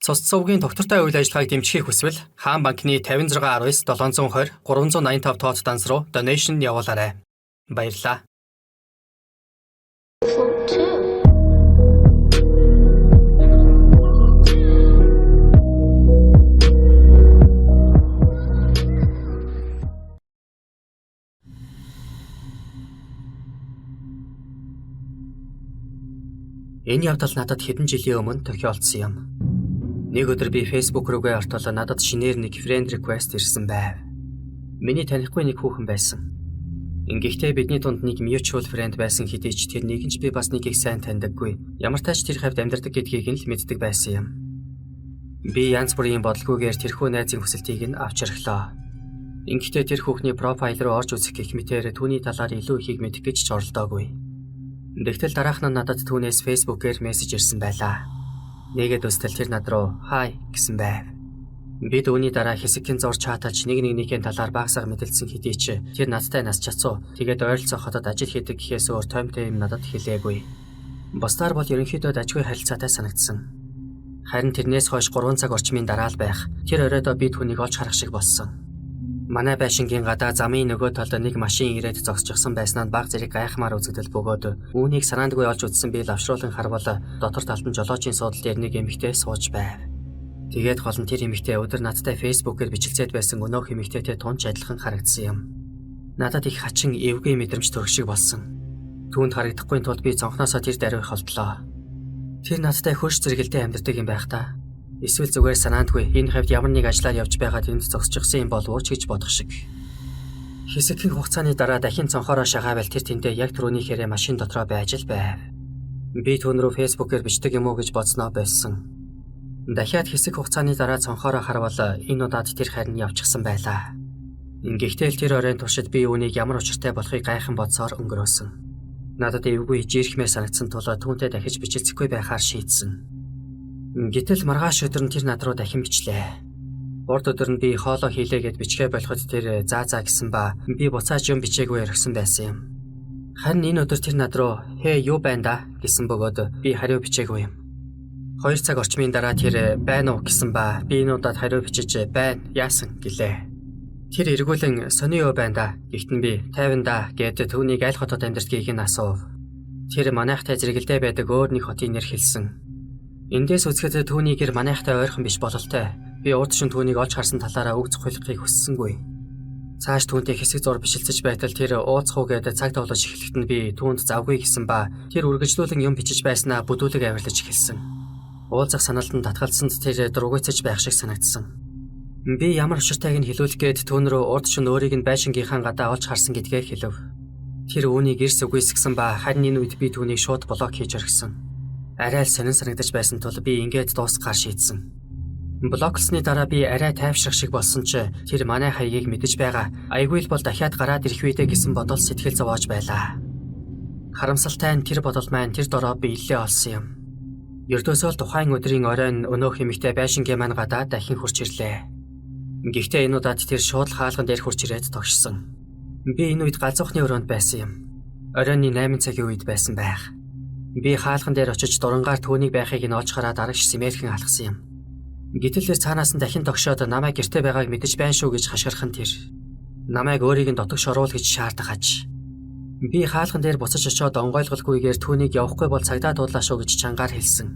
Цус цувгийн тогтвортой үйл ажиллагааг дэмжихийг хүсвэл Хаан банкны 56 19 720 385 тооц данс руу donation явуулаарай. Баярлалаа. Two. Энэ явдал надад хэдэн жилийн өмнө тохиолдсон юм. Нэг өдөр би Facebook рүүгээ ортол надад шинээр нэг friend request ирсэн байв. Миний танихгүй нэг хүүхэн байсан. Ингэхдээ бидний дунд нэг mutual friend байсан хэдий ч тэр нэг нь ч би бас нэгийг сайн таньдаггүй. Ямар тач тэр хавьд амьдардаг гэдгийг нь л мэддэг байсан юм. Би янз бүрийн бодлогоогоор тэрхүү найзын хүсэлтийг нь авч орхилоо. Ингэхдээ тэр хүүхний профайл руу орж үзэх гэх мэтээр түүний талаар илүү ихийг мэдэх гэж ч оролдоогүй. Тэгтэл дараах нь надад түүнээс Facebook-ээр мессеж ирсэн байлаа. Нэгэд өстөл тэр над руу "Hi" гэсэн байв. Бид үүний дараа хэсэгхэн зур чаталж нэг нэгнийхээ талаар багсаг мэдэлцсэн хэдий ч тэр надтай нас чацуу. Тэгээд ойролцоо хотод ажил хийдэг гэхээс өөр томтой юм надад хэлээгүй. Бусдаар бол ерөнхийдөө дажгүй харилцаатай санагдсан. Харин тэрнээс хойш 3 цаг орчмын дараа л байх. Тэр оройдоо би түүнийг олж харах шиг болсон. Манай байшингийн гадаа замын нөгөө талд нэг машин ирээд зогсчихсон байснаа баг зэрэг гайхмаар үзэгдэл бөгөөд үүнийг санаандгүй олж үзсэн би лавшруулан харвал дотор талд нь жолоочийн суудал дээр нэг эмэгтэй сууж байв. Тэгээд гол нь тэр эмэгтэй өдөр надтай Facebook-ээр бичилцээд байсан өнөөх эмэгтэйтэй тунч адилхан харагдсан юм. Надад их хачин эвгүй мэдрэмж төрөх шиг болсон. Түүнд харагдахгүй тулд би цонхноосоо тэр даруй холдлоо. Тэр надтай хөрш зэрэгэлдээ амьдардаг юм байх та. Эсвэл зүгээр санаандгүй энэ хавьд ямар нэг ажиллаар явж байгаад энд зогсчихсон юм болов уу ч гэж бодох шиг. Хэсэгхэн хугацааны дараа дахин цонхоороо шагаавал тэр тэндээ яг түрүүнийхээрээ машин дотроо байж л байв. Би түүн рүү Facebook-ээр бичдэг юм уу гэж бодсноо болсон. Дахиад хэсэг хугацааны дараа цонхоороо харвал энэ удаад тэр харин явчихсан байлаа. Ингэхдээ л тэр оройн туршид би үүнийг ямар учиртай болохыг гайхан бодсоор өнгөрөөсөн. Надад эвгүй жирэхмээр санагдсан тул түүнтэй дахиж бичилцэхгүй байхаар шийдсэн. Гэтэл маргааш өдөр нь тэр над руу дахин бичлээ. Урд өдөр нь би хоолоо хийлээ гэд бичгээ болоход тэр заа заа гэсэн ба би буцааж юм бичээгүй орхисон байсан юм. Харин энэ өдөр тэр над руу "Хээ юу байна да" гэсэн бөгөөд би хариу бичээгүй юм. 2 цаг орчмын дараа тэр байна уу гэсэн ба би энэ удаад хариу бичиж байна яасан гэлээ. Тэр эргүүлэн сони юу байна да гэхдээ нь би 50 да гэд түүнийг аль хотод амьдардгийг нь асуув. Тэр манайхтай зэрэгэлдээ байдаг өөр нэг хотын нэр хэлсэн. Эндээс үзэхэд түүний гэр манайхтай ойрхон биш бололтой. Би урд шин түүнийг олж харсан талаараа үг цохилохыг хүссэнгүй. Цааш түүнтэй хэсэг зур бишилцэж байтал тэр ууцах уу гэдээ цаг товлож эхлэхэд нь би түүнд завгүй гэсэн ба тэр үргэлжлүүлэн юм бичиж байснаа бүдүүлэг авирлаж эхэлсэн. Уулзах саналд нь татгалзсанд тэр дургуйцаж байх шиг санагдсан. Би ямар учиртайг нь хэлүүлэх гээд түүн рүү урд шин өөрийг нь байшингийнхаа гадаа олж харсан гэдгээ хэлв. Тэр үүнийг эрс үгүйсгэсэн ба харин энэ үед би түүнийг шууд блок хийж орхисон. Арай л сонин санагдаж байсан тул би ингээд дуусгаар шийдсэн. Блоклсны дараа би арай тайвшрах шиг болсон ч тэр манай хаягийг мэдэж байгаа. Аягүй л бол дахиад гараад ирэх үедээ гэсэн бодол сэтгэл зовоож байлаа. Харамсалтай нь тэр бодол маань тэр дороо биелэлээ олсон юм. Ердөөсөө л тухайн өдрийн оройн өнөөх эмэгтэй байшингийн маань гадаа дахин хурч ирлээ. Гэхдээ энэ удаад тэр шууд л хаалган дээр хурч ирээд тогшсон. Би энэ үед галзуухны өрөөнд байсан юм. Оройн 8 цагийн үед байсан байх. Би хаалган дээр очиж дурангаар түүнийг байхыг нь олж хараад арагш сэмээрхэн алхсан юм. Гэтэл тэр цаанаас нь дахин тогшоод намайг гэрте байгааг мэдэж байна шүү гэж хашгирах нь тэр. Намайг өөрийг нь дотогш оруул гэж шаардах аж. Би хаалган дээр буцаж очиод онгойлголгүйгээр түүнийг явахгүй бол цагдаа дуудлаа шүү гэж чангаар хэлсэн.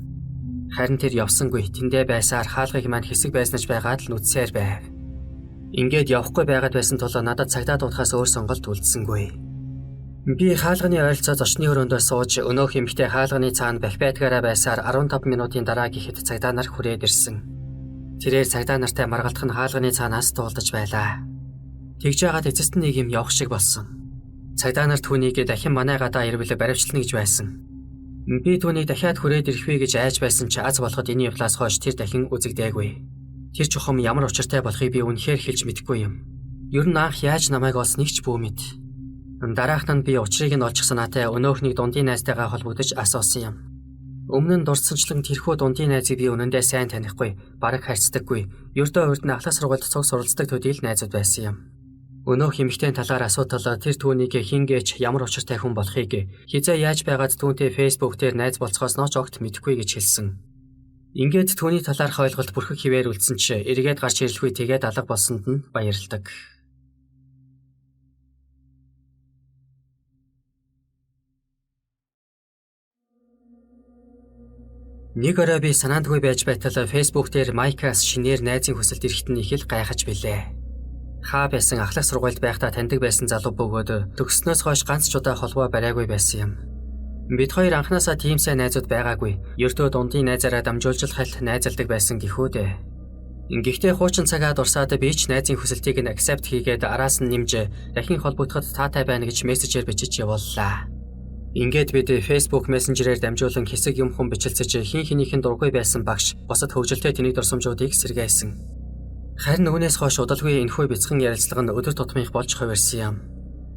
Харин тэр явсангүй тэндээ байсаар хаалгыг маань хэсэг байснаж байгаад л нүдсээр байв. Ингээд явахгүй байгаад байсан тул надад цагдаа дуудахаас өөр сонголт үлдсэнгүй. Би хаалганы ойролцоо зочны өрөөндөө сууж өнөөх эмэгтэй хаалганы цаана бах байдгаараа байсаар 15 минутын дараа гэхэд цагдаа нар хүрээд ирсэн. Тэрээр цагдаа нартай маргалдах нь хаалганы цаанаас дуулдаж байлаа. Тэгж яагаад эцэст нь нэг юм явах шиг болсон. Цагдаа нар түүнийг дахин манай гадаа ирвэл баривчлана гэж байсан. Би түүнийг дахиад хүрээд ирэх вэ гэж айж байсан ч аз болоход энэ явдлаас хойш тэр дахин үзэгдээгүй. Тэр чухам ямар учиртай болохыг би үнэхээр хэлж мэдэхгүй юм. Ер нь анх яаж намайг олсныг ч бүү мэд. Дараах нь би учрыг нь олчих санаатай өнөөхнийг дундын найзтайгаа холбогдож асуусан юм. Өмнө нь дурдсанчлан тэрхүү дундын найзыг би үнэндээ сайн танихгүй, бараг харьцдаггүй. Ердөө урд нь ахлах сургуульд цуг суралцдаг төдий л найзууд байсан юм. Өнөөх эмэгтэй талаар асуудал тэр түүнийг хингээч ямар учиртай хүн болохыг хизээ яаж байгаад түүнтэй Facebook дээр найз болцгоосноо ч огт мэдэхгүй гэж хэлсэн. Ингээд түүний талаарх ойлголт бүрхэг хിവэр үлдсэн ч эргээд гарч ирлгүй тэгээд алга болсонд нь баярладаг. Нэг орой би санаандгүй байж байтал Facebook дээр Майкаас шинээр найзын хүсэлт ирэхэд нь их л гайхаж билээ. Хаа байсан ахлах сургуульд байхдаа таньдаг байсан залуу бөгөөд төгссөнөөс хойш ганц ч удаа холбоо бариагүй байсан юм. Бид хоёр анхнаасаа тийм сайн найзууд байгаагүй. Ердөө дундын найзаараа дамжуулж л хальт найзалдаг байсан гэхүү дээ. Гэхдээ хуучин цагаа дурсаад би ч найзын хүсэлтийг нь accept хийгээд араас нь нэмж дахин холбогдоход таатай байна гэж мессежээр бичиж явууллаа. Ингээд бид Facebook Messenger-ээр дамжуулан хэсэг юм хум бичилцэж хин хинийхэн дургүй байсан багш бусад хөгжилтэй тэнэг дурсамжуудыг сэргээсэн. Харин үүнээс хойш удалгүй энэхүү бяцхан ярилцлага нь өдөр тутмынх болж хувирсан юм.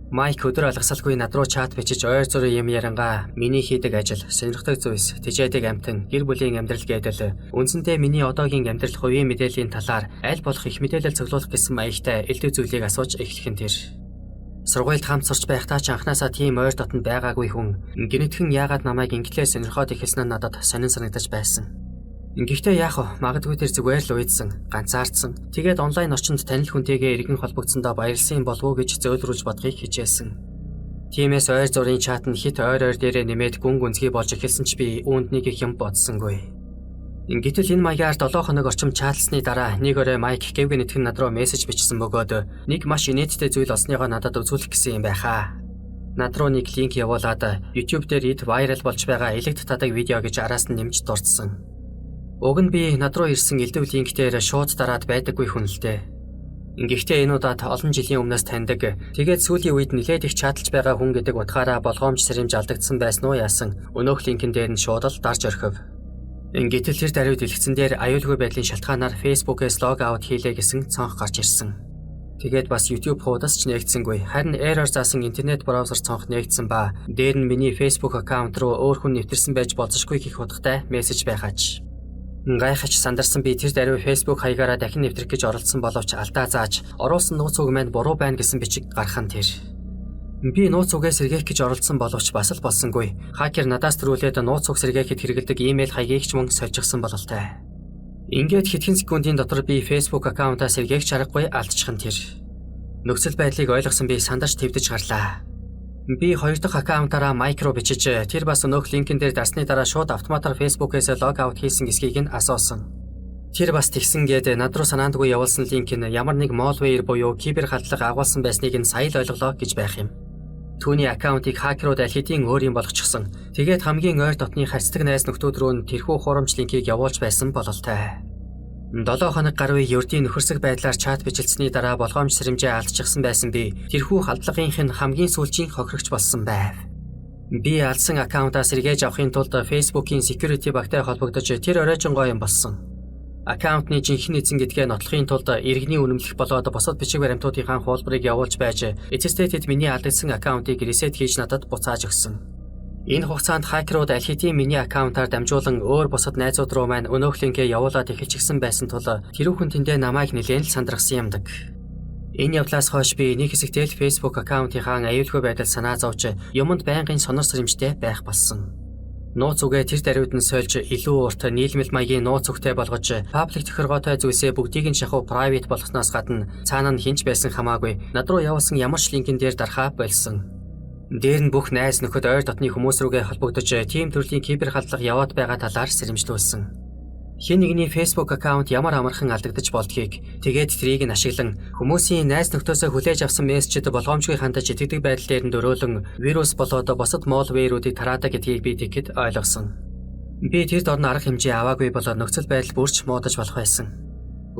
Майк өдөр алгасалгүй над руу чат бичиж ойр зургийн юм ярангаа миний хийдэг ажил, сонирхдаг зүйлс, тэжээдэг амтан, гэр бүлийн амьдрал гэдэл үндсэндээ миний одоогийн амьдрал хувийн мэдээллийн талаар аль болох их мэдээлэл цуглуулах гэсэн маягтай элдв зүйлийг асууж эхлэх нь тэр. Сургуульд хамт сурч байхдаа ч анхнаасаа тийм ойр дотно байгаагүй хүн гинэтхэн яагаад намайг инглээ сонирхоод эхэлсэн нь надад сонин санагдаж байсан. Гэхдээ яах вэ? Магадгүй тэр зүгээр л уйдсан, ганцаардсан. Тэгээд онлайн орчинд танил хүнтэйгээ эргэн холбогдсондоо баярлсан юм болов уу гэж зөөлрүүлж бодохыг хичээсэн. Тиймээс ойр зургийн чат нь хит ойр ойр дээрээ нэмээд гүн гүнзгий болж эхэлсэн ч би үүнд нэг их юм бодсонгүй. Гэтэл энэ маягаар 7 хоног орчим чатлсны дараа нэг орой Майк гэв гэнэтхэн над руу мессеж бичсэн бөгөөд нэг маш инээдтэй зүйл олсныгоо надад үзүүлэх гэсэн юм байхаа. Над руу нэг линк явуулаад YouTube дээр эд viral болж байгаа элэгт тадаг видео гэж араас нь нэмж дурдсан. Уг нь би над руу ирсэн элдв линк дээр шууд дараад байдаггүй хүн л дээ. Гэхдээ энэ удаад олон жилийн өмнөөс таньдаг. Тэгээд сүүлийн үед нэлээд их чаталж байгаа хүн гэдэг утгаараа болгоомж сэрэмж алдагдсан байсан уу яасан. Өнөөх линкэн дээр нь шууд л дарж орхив. Гэтэл тэр даруй дэлгэцэн дээр аюулгүй байдлын шалтгаанаар Facebook-ээс log out хийлээ гэсэн цонх гарч ирсэн. Тэгээд бас YouTube хуудас ч нээгдсэнгүй. Харин error заасан интернет браузер цонх нээгдсэн ба дээр нь миний Facebook аккаунт руу өөр хүн нэвтэрсэн байж болзошгүй гэх утгатай мессеж байхаач. Гайхаж сандарсан би тэр даруй Facebook хаягаараа дахин нэвтрэх гэж оролдсон боловч алдаа зааж оруулсан нууц үг маань буруу байна гэсэн бичиг гарах нь тэр. Би нууц үгээ сэргээх гэж оролдсон боловч бас л болсонгүй. Хакер надаас төрүүлээд нууц үг сэргээхэд хэрэглэдэг имэйл хаягийг ч мөн сольчихсан бололтой. Ингээд хэдхэн секундын дотор би Facebook аккаунтаа сэргээх чаргагүй алдчихсан тэр. Нөхцөл байдлыг ойлгосон би сандарч твдэж гарлаа. Би хоёр дахь аккаунтаараа Майк руу бичиж тэр бас өнөөх линкэн дээр дарсны дараа шууд автоматар Facebook-ээс log out хийсэн эсэхийг нь асуусан. Тэр бас тэгсэн гээд над руу санаандгүй явуулсан линк нь ямар нэг malware буюу кибер халдлага агуулсан байсныг нь сая л ойлголоо гэж байх юм. Түүний аккаунтыг хакерууд аль хэдийн өөр юм болгочихсон. Тэгээд хамгийн ойр дотны харьцдаг найз нөхдүүд рүү нь тэрхүү хуурамч линкийг явуулж байсан бололтой. 7 хоног гаруй ердийн нөхөрсөг байдлаар чат бичилцсэний дараа болгоомж сэрэмжээ алдчихсан байсан би тэрхүү халдлагынх нь хамгийн сүүлчийн хохирогч болсон байв. Би алдсан аккаунтаа сэргээж авахын тулд Facebook-ийн security багтай холбогдож тэр оройжонгоо юм болсон. Аккаунтны жинхэнэ эзэн гэдгээ нотлохын тулд иргэний үнэмлэх болоод бусад бичиг баримтуудынхаа хуулбарыг явуулж байж эцэстээ тэд миний алдагдсан аккаунтыг reset хийж надад буцааж өгсөн. Энэ хугацаанд хакерууд аль хэдийн миний аккаунтаар дамжуулан өөр бусад найзууд руу маань өнөөх линкээ явуулаад эхэлчихсэн байсан тул тэрүүхэн тэндээ намайг нэлээн л сандрахсан юмдаг. Энэ явдлаас хойш би нэг хэсэгтэл Facebook аккаунтынхаа аюулгүй байдал санаа зовж юмд байнгын сонор сэрэмжтэй байх болсон. Нууц үгээ тэр даруйд нь сольж илүү урт нийлмэл маягийн нууц үгтэй болгож public тохиргоотой зүйлсээ бүгдийг нь шахуу private болгосноос гадна цаана нь хинч байсан хамаагүй над руу явуулсан ямар ч линкэн дээр дарахаа болсон. Дээр нь бүх найз нөхөд ойр дотны хүмүүс рүүгээ холбогдож тийм төрлийн кибер халдлага яваад байгаа талаар сэрэмжлүүлсэн. Хэн нэгний Facebook аккаунт ямар амархан алдагдаж болдгийг тэгээд тэрийг нь ашиглан хүмүүсийн найз нөхдөөсөө хүлээж авсан мессежид болгоомжгүй хандаж итгэдэг байдал дээр нь дөрөөлөн вирус болоод бусад malware-уудыг тараадаг гэдгийг би тэгэхэд ойлгосон. Би тэр дор нь арга хэмжээ аваагүй болоод нөхцөл байдал бүрч муудаж болох байсан.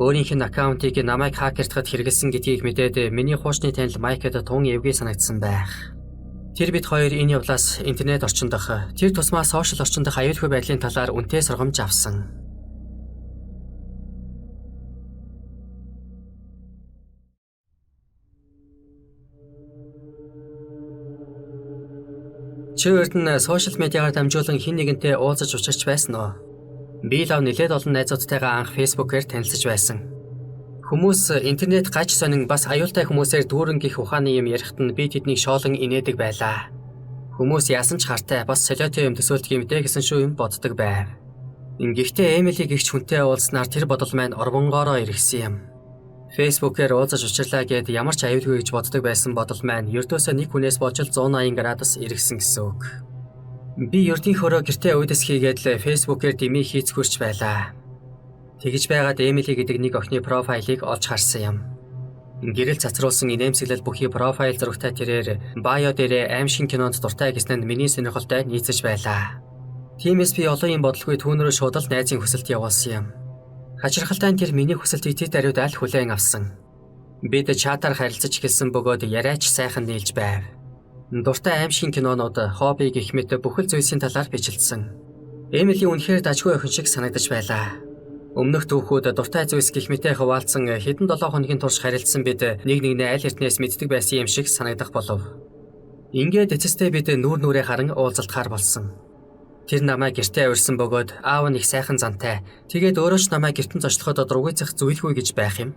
Өөрийнх нь аккаунтыг намайг хакертахад хэрэглэсэн гэдгийг мэдээд миний хуучны танил Майкад тун эвгүй санагдсан байх. Тэр бид хоёр энэ явлаас интернет орчиндох, тэр тусмаа сошиал орчиндох аюулгүй байдлын талаар үнэтэй сургамж авсан. Чи урд нь сошиал медиагаар дамжуулан хэн нэгэнтэй уулзаж учирч байсан уу? Би лав нэлээд олон найзуудтайгаа анх Facebook-ээр танилцаж байсан. Хүмүүс интернет гаж сонин бас аюултай хүмүүсээр дүүрэн гих ухааны юм ярихад нь би тэднийг шоолон инээдэг байлаа. Хүмүүс яасан ч хартай бас солиотой юм төсөөлдөг юм дээ гэсэн шүү юм боддог байв. Гэхдээ Эмили гэгч хүнтэй уулзнаар тэр бодол маань орвонгоороо эргэсэн юм. Facebook-ээр уулзаж учирлаа гэд ямар ч аюулгүй гэж боддог байсан бодол маань ердөөсөө нэг хүнээс болж л 180 градус эргэсэн гэсэн үг. Би ердийн хөрөө гэртээ уйдас хийгээд л Facebook-ээр дэмий хийцгүүрч байлаа. Тэгж байгаад Эмили гэдэг нэг охины профайлыг олж харсан юм. Гэрэл цацруулсан инээмсэглэл бүхий профайл зурагтай тэрээр bio дээрээ аймшгийн кинонд дуртай гэсэн нь миний сонирхолтой нийцэж байлаа. Тиймээс би олон юм бодолгүй түүн рүү шууд л найзын хүсэлт явуулсан юм. Хачирхалтай нь тэр миний хүсэлтийг тэд даруйд аль хүлээн авсан. Бид чатаар харилцаж эхэлсэн бөгөөд яриач сайхан нийлж байв. Дуртай аймшгийн кинонууд, хобби гэх мэт бүхэл зүйлсийн талаар бичилдсэн. Эмили үнэхээр дажгүй охин шиг санагдаж байлаа. Өмнөх түүхүүд дуртай зүйлс гэх мэтээ хуваалцсан хэдэн 7 хоногийн турш харилцсан бид нэг нэгнээ аль эртнээс мэддэг байсан юм шиг санагдах болов. Ингээд эцэстээ бид нүүр нүрээ харан уулзалтахаар болсон. Тэр намайг гэртээ авирсан бөгөөд аав нь их сайхан зантай. Тэгээд өөрөө ч намайг гэртэн зочлоход дургүйцэх зүйлгүй гэж байх юм.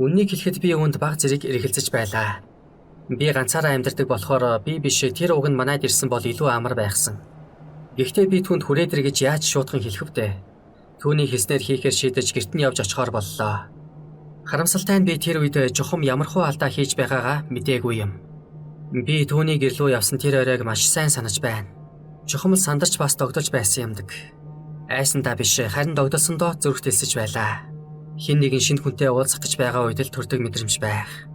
Үннийг хэлэхэд би үүнд баг зэрэг эргэлзэж байлаа. Би ганцаараа амьдардаг болохоор би биш тэр уг нь манайд ирсэн бол илүү амар байхсан. Гэхдээ би түүнд хүрээд ир гэж яаж шуутхан хэлэх вдэ? Түүний хэлснээр хийхээр шийдэж гэрт нь явж очихоор боллоо. Харамсалтай нь би тэр үед чухам ямархуу алдаа хийж байгаагаа мдээгүй юм. Би түүний гэр лүү явсан тэр оройг маш сайн санаж байна. Чухам л сандарч бас догдолж байсан юмдаг. Айсандаа биш харин догдолсондоо зүрх дэлсэж байлаа. Хэн нэгэн шинэ хүнтэй уулзах гэж байгаа үед л төрдөг мэдрэмж байх.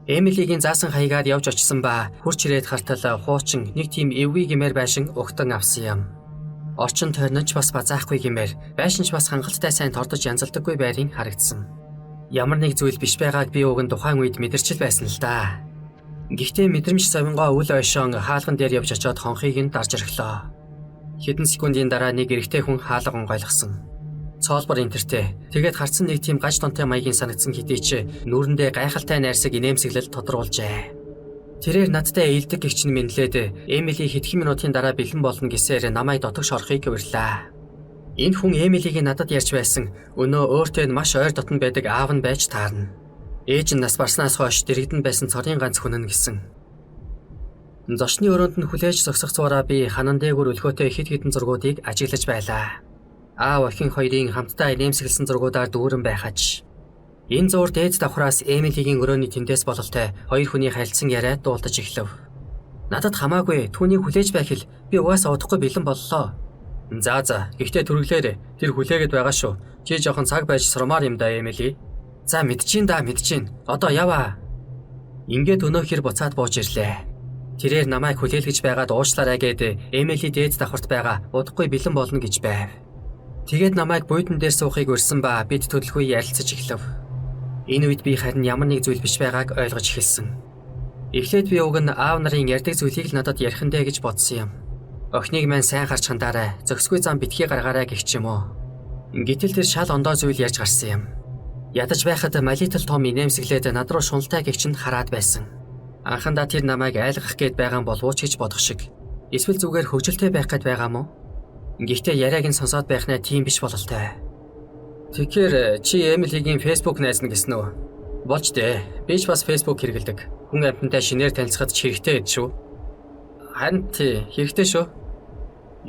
Эмилигийн заасан хаягаар явж очисон ба хурч ирээд хартал хуучин нэг тийм эвгүй гэмээр байшин угтан авсан юм. Орчин тойрон ч бас базаахгүй гэмээр байшин ч бас хангалттай сайн тордож янзалдаггүй байрын харагдсан. Ямар нэг зүйл биш байгааг би уг нь тухайн үед мэдэрчил байсан л да. Гэхдээ мэдрэмж совингоо үл ойшоон хаалган дээр явж очиод хонхыг нь дарж орхилоо. Хэдэн секундын дараа нэг эрэгтэй хүн хаалга онгойлгосон. Цоолбор энтертэй. Тэгээд харцсан нэг тийм гаж донтой маягийн санагдсан хэдий ч нүүрэндээ гайхалтай найрсаг инээмсэглэл тодруулжээ. Тэрээр надтай ээлдэг гэгч нь мэнлээд Эмили хэдхэн минутын дараа бэлэн болно гэсээр намайг дотогш орохыг урьлаа. Энэ хүн Эмилигийн надад ярьж байсан өнөө өөртөө нь маш ойр дотно байдаг аав нь байж таарна. Ээж нь нас барснаас хойш дэрэгдэн байсан цорын ганц хүн нь гэсэн. Зочны өрөөнд нь хүлээж зогсох зуураа би ханан дээгүүр өлгөөтэй хэд хэдэн зургуудыг ажиглаж байлаа. Аав охин хоёрын хамтдаа инээмсэглэсэн зургуудаар дүүрэн байхаж. Энэ зуур дээд давхраас Эмилигийн өрөөний тэндээс бололтой хоёр хүний харилцан яриа дуулдаж эхлэв. Надад хамаагүй түүнийг хүлээж байх хэл би угаасаа удахгүй бэлэн боллоо. За гэхдээ түргэлээрэй. Тэр хүлээгээд байгаа шүү. Чи жоохон цаг байж сурмаар юм да Эмили. За мэдчин да мэдчин. Одоо яваа. Ингээд өнөө хэр буцаад бууж ирлээ. Тэрээр намайг хүлээлгэж байгаад уучлаарай гэд Эмили дээд давхарт байгаа удахгүй бэлэн болно гэж байв. Тэгээд намайг буйдан дээр суухыг урьсан ба бид төлөлгүй ярилцаж эхлэв. Энэ үед би харин ямар нэг зүйл биш байгааг ойлгож эхэлсэн. Эхлээд би уг нь аав нарын ярьдаг зүйлийг л надад ярих нь дээ гэж бодсон юм. Охиныг маань сайн харж хандаарай, зөксгүй зам битгий гаргаарай гэх ч юм уу. Гэтэл тэр шал ондоо зүйл ярьж гарсан юм. Ядаж байхад малитал том инээмсэглээд над руу шуналтай гэгч нь хараад байсан. Анхандаа тэр намайг айлгах гээд байгаа болов уу ч гэж бодох шиг. Эсвэл зүгээр хөгжилтэй байх гээд байгаа мó? Гэхдээ яриаг нь сонсоод байх нэ тийм биш бололтой. Тэгэхээр чи Эмилигийн Facebook найз нь гэсэн үү? Болж дээ. Би ч бас Facebook хэрэглэдэг. Хүн амьтантай шинээр танилцахад ч хэрэгтэй гэд шүү. Харин тий, хэрэгтэй шүү.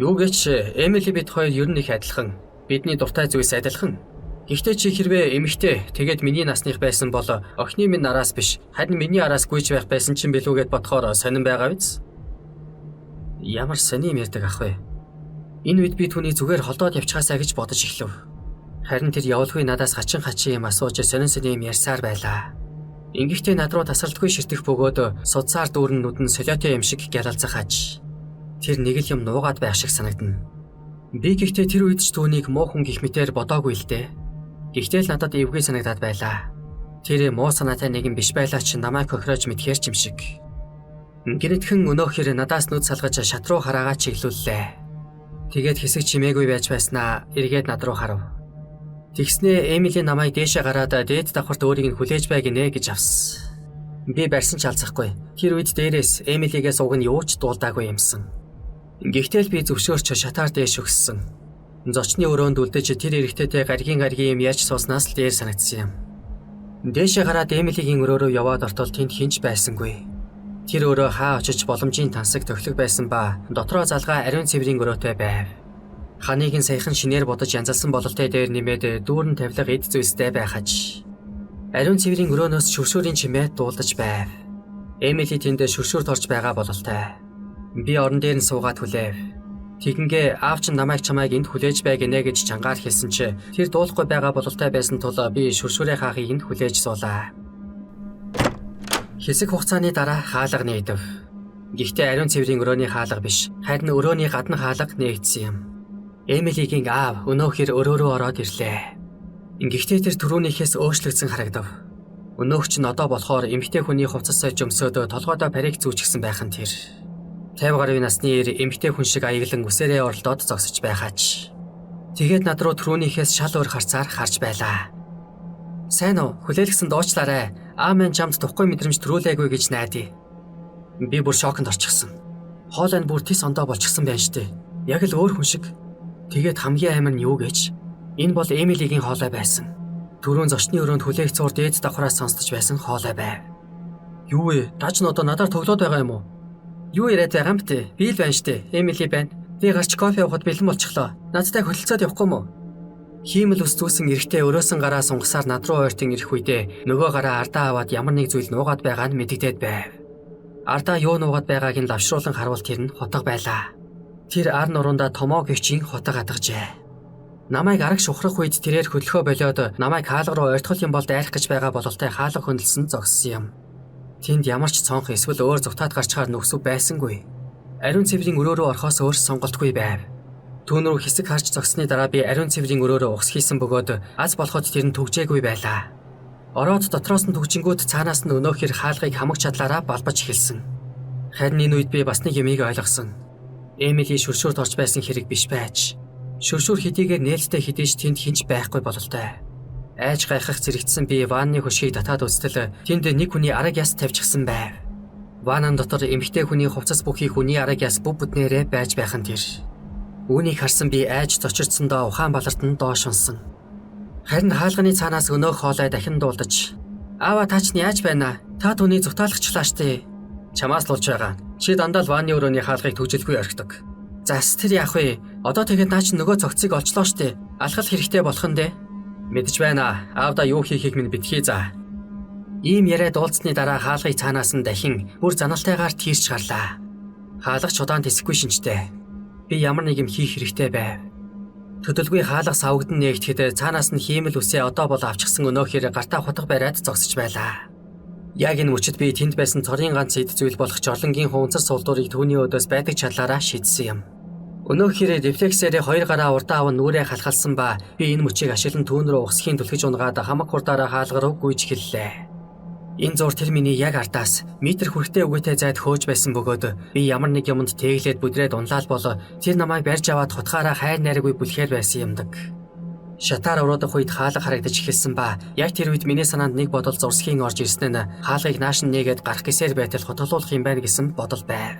Юу гэж Эмили бид хоёр ер нь их адилхан. Бидний дуртай зүйлс адилхан. Гэхдээ чи хэрвээ эмэгтэй тэгээд миний насных байсан бол охины минь араас биш харин миний араас гүйж байх байсан чинь билүү гэд бодохоор сонин байгаа биз? Ямар сони юм ярьдаг ах вэ? Энэ үед би түүний зүгээр холдоод явчихаасаа гэж бодож эхлэв. Харин тэр явуулгүй надаас хачин хачин юм асууж сонин сонин юм ярьсаар байлаа. Ингэхдээ над руу тасралтгүй ширтэх бөгөөд судсаар дүүрэн нүдэн солиотой юм шиг гялалзах аж. Тэр нэг л юм нуугаад байх шиг санагдана. Би гэхдээ тэр үед ч түүнийг муу хүн гих мэтээр бодоогүй л дээ. Гэхдээ л надад эвгүй санагдаад байлаа. Тэр муу санаатай нэгэн биш байлаа ч намайг хохироож мэдхээр ч юм шиг. Гинэтхэн өнөөхөр надаас нүд салгаж шат руу хараагаа чиглүүллээ. Тэгээд хэсэг чимээгүй байж байснаа эргээд над руу харав. Тэгснээ Эмили намайг дээшээ гараад дээд давхарт өөрийг нь хүлээж бай гинэ гэж авсан. Би барьсан ч алзахгүй. Тэр үед дээрээс Эмилигээс уг нь юу ч дуулдаагүй юмсан. Гэхдээ л би зөвшөөрч шатаар дээш өгссөн. Зочны өрөөнд үлдэж тэр эрэгтэйтэй гаригийн гаригийн юм ярьж сууснаас л дээр санагдсан юм. Дээшээ гараад Эмилигийн өрөө рүү яваад ортол тэнд хинч байсангүй. Тэр өрөө хаа очиж боломжийн тансаг тохилог байсан ба дотроо залгаа ариун цэврийн өрөөтэй байв. Ханыг нь саяхан шинээр бодож янзалсан бололтой дээр нэмээд дүүрэн тавилга эд зүйлстэй байхаж. Ариун цэврийн өрөөнөөс шүршүүрийн чимээ дуулдаж байв. Эмили тэнд шүршүүрт орж байгаа бололтой. Би орон дээр нь суугаад хүлээв. Тэгингээ аав чинь намайг чамайг энд хүлээж бай гинэ гэж чангаар хэлсэн чи тэр дуулахгүй байгаа бололтой байсан тул би шүршүүрээ хаахыг энд хүлээж суулаа. Хэсэг хугацааны дараа хаалга нээдэв. Гэхдээ ариун цэврийн өрөөний хаалга биш, харин өрөөний гадна хаалга нээгдсэн юм. Эмилигийн аав өнөөхөр өрөө рүү ороод ирлээ. Гэхдээ тэр түрүүнийхээс өөрчлөгдсөн харагдав. Өнөөх чинь одоо болохоор эмэгтэй хүний хувцас сойж өмсөөд толгойдоо парик зүүчихсэн байх нь тэр. 50 гаруй насны эр эмэгтэй хүн шиг аяглан үсээрээ оролдоод зогсож байхаач. Тэгээд над руу түрүүнийхээс шал өөр харцаар харж байлаа. Сайн уу, хүлээлгэсэн дуучлаарай. Аа мэн чамд тухгүй мэдрэмж төрүүлээгүй гэж найдаа. Би бүр шоконд орчихсон. Хоолой нь бүр тис ондоо болчихсон байна штэ. Яг л өөр хүн шиг. Тэгээд хамгийн амар нь юу гэж? Энэ бол Эмилигийн хоолой байсан. Түрүүн зочны өрөөнд хүлээх цуур дээд давхраас сонсдож байсан хоолой байв. Юу вэ? Даж нь одоо надаар тоглоод байгаа юм уу? Юу яриад байгаа юм бэ? Би л байна штэ. Эмили байна. Би гарч кофе уухад бэлэн болчихлоо. Надтай хөдөлцөөд явахгүй мүү? Хиймэл ус зүүсэн эрэгтэй өрөөсөн гараа сунгасаар над руу ойртон ирэх үедээ нөгөө гараа ардаа аваад ямар нэг зүйл нуугаад байгаа нь мэдэгдээд байв. Ардаа юу нуугаад байгааг нь лавшруулан харуул тэр нь хутга байлаа. Тэр ар нуруундаа томоо гэгчийн хутга хадгажээ. Намайг арагш ухрах үед тэрээр хөдөлгөө болиод намайг хаалга руу ойртгол юм бол дайрах гэж байгаа бололтой хаалга хөндлөсөн зогссон юм. Тэнд ямар ч цонх эсвэл өөр зүгтаад гарчхаар нөхсөв байсангүй. Ариун цэврийн өрөө рүү орохоос өөр сонголтгүй байв. Түүн рүү хэсэг харж зогссны дараа би ариун цэврийн өрөөрөө ухс хийсэн бөгөөд аз болоход тэр нь түгжээгүй байлаа. Ороод дотроос нь түгжингүүт цаанаас нь өнөөхөр хаалгыг хамаг чадлаараа балбаж эхэлсэн. Харин энэ үед би бас нэг юмыг ойлгосон. Эмили шүршүүрт орж байсан хэрэг биш байж. Шүршүүр хэдийгээр нээлттэй хэдий ч тэнд хинч байхгүй бололтой. Айж гайхах зэрэгцсэн би ванны хөшгийг татаад үзтэл тэнд нэг хүний араг яс тавьчихсан байв. Ванан дотор эмэгтэй хүний хувцас бүхий хүний араг яс бүв бүднээрээ байж байх нь тэр. Үүнийг харсан би айж зочирдсондоо ухаан баларт нь доош унсан. Харин хаалганы цаанаас өнөөх хоолой дахин дуулдаж "Аава та ч яаж байна? Та түүний зүтаалгачлаа штэ. Чамаас л болж байгаа. Чи дандаа л ванны өрөөний хаалгыг түгжэлгүй орхидог. Зас тэр яах вэ? Одоо тэгээд наа чи нөгөө цогцыг олчлоо штэ. Алхал хэрэгтэй болох нь дээ. Мэдэж байна. Аавда юу хийхийг минь битгий заа." Ийм яриа дуулцсны дараа хаалгыг цаанаас нь дахин бүр заналтайгаар тийрч гарлаа. Хаалга ч удаан тэсэхгүй шинжтэй. Би ямар нэг юм хийх хэрэгтэй байв. Төдөлгүй хаалга савгдан нээгдэхэд цаанаас нь хиймэл үсээ одоо бол авчихсан өнөөхөр гартаа хутга бариад зогсож байлаа. Яг энэ мөчид би тэнд байсан цорын ганц эд зүйл болох жорлонгийн хуванцар сулдуурыг түүний өдөөс байдаг чадлаараа шидсэн юм. Өнөөхөр рефлексээрээ хоёр гараа урдаа аван нүрээ халахалсан ба би энэ мөчийг ашиглан түүн рүү ухсхийн түлхэж унгаад хамаг хурдаараа хаалга руу гүйж эхэллээ. Энэ зур тэр миний яг ардаас метр хүрэхтэй үгээтэй зайд хөөж байсан бөгөөд би ямар нэг юмд тэглээд бүдрээд унлаал бол тэр намайг барьж аваад хутгаараа хайр найраггүй бүлэхээр байсан юмдаг. Шатаар уруудах үед хаалга харагдаж эхэлсэн ба яг тэр үед миний санаанд нэг бодол зурсхийн орж ирсэн нь хаалгыг нааш нь нээгээд гарах гэсээр байтал хутгалуулах юм байна гэсэн бодол байв.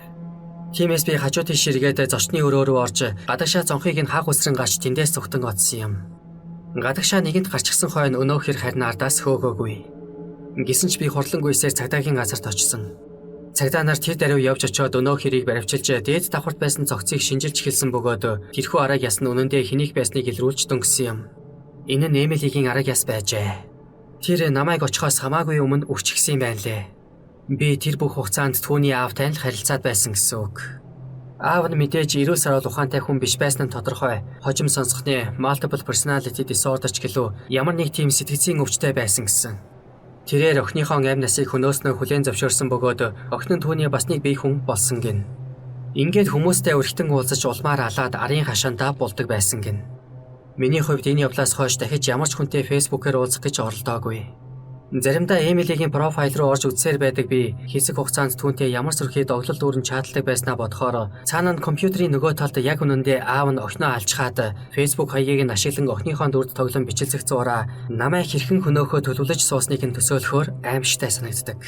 Тиймээс би хажуу тийш эргээд зочны өрөө рүү орж гадагшаа зонхыг нь хаг үсрэн гарч тэндээс зүгтэн одсон юм. Гадагшаа нэгэнт гарчихсан хойно өнөөхөр харин ардаас хөөгөөгүй. Гэсэн ч би хурлангуйсээр цагдаагийн газарт очсон. Цагдаа нар тэр даруй явж очиод өнөөх хэрийг баривчилж дээд давхарт байсан цогцыг шинжилж эхэлсэн бөгөөд тэрхүү араг яс нь үнэндээ хэнийх байсныг илрүүлж дөнгөсөн юм. Энэ нь Эмилигийн араг яс байжээ. Тэр намайг очихоос хамаагүй өмнө үхчихсэн юм байна лээ. Би тэр бүх хугацаанд түүний аавтай л харилцаад байсан гэсэн үг. Аав нь мэдээж эрүүл саруул ухаантай хүн биш байсан нь тодорхой. Хожим сонсгоны multiple personality disorder ч гэлүү ямар нэг тийм сэтгцийн өвчтэй байсан гэсэн. Тэрээр охиныхоо амь насыг хөнөөснөө хүлээн зөвшөөрсөн бөгөөд охин нь түүний бас нэг бие хүн болсон гин. Ингээд хүмүүстэй өрхтөн уулзаж улмаар алаад арын хашаандаа булдаг байсан гин. Миний хувьд энэ явдлаас хойш дахиж ямар ч хүнтэй фэйсбүүкээр уулзах гэж оролдоогүй. Заримдаа Эмилигийн профайл руу орж үзсээр байдаг би хэсэг хугацаанд түүнтэй ямар сүрхий доглол дүүрэн чаталдаг байснаа бодохоор цаана нь компьютерийн нөгөө талд яг үнэндээ аав нь охиноо алчхаад Facebook хаягийг нь ашиглан охиныхоо дүрд тоглон бичилзэх зуураа намайг хэрхэн хөнөөхөө төлөвлөж суусныг нь төсөөлөхөөр аимшигтай санагддаг.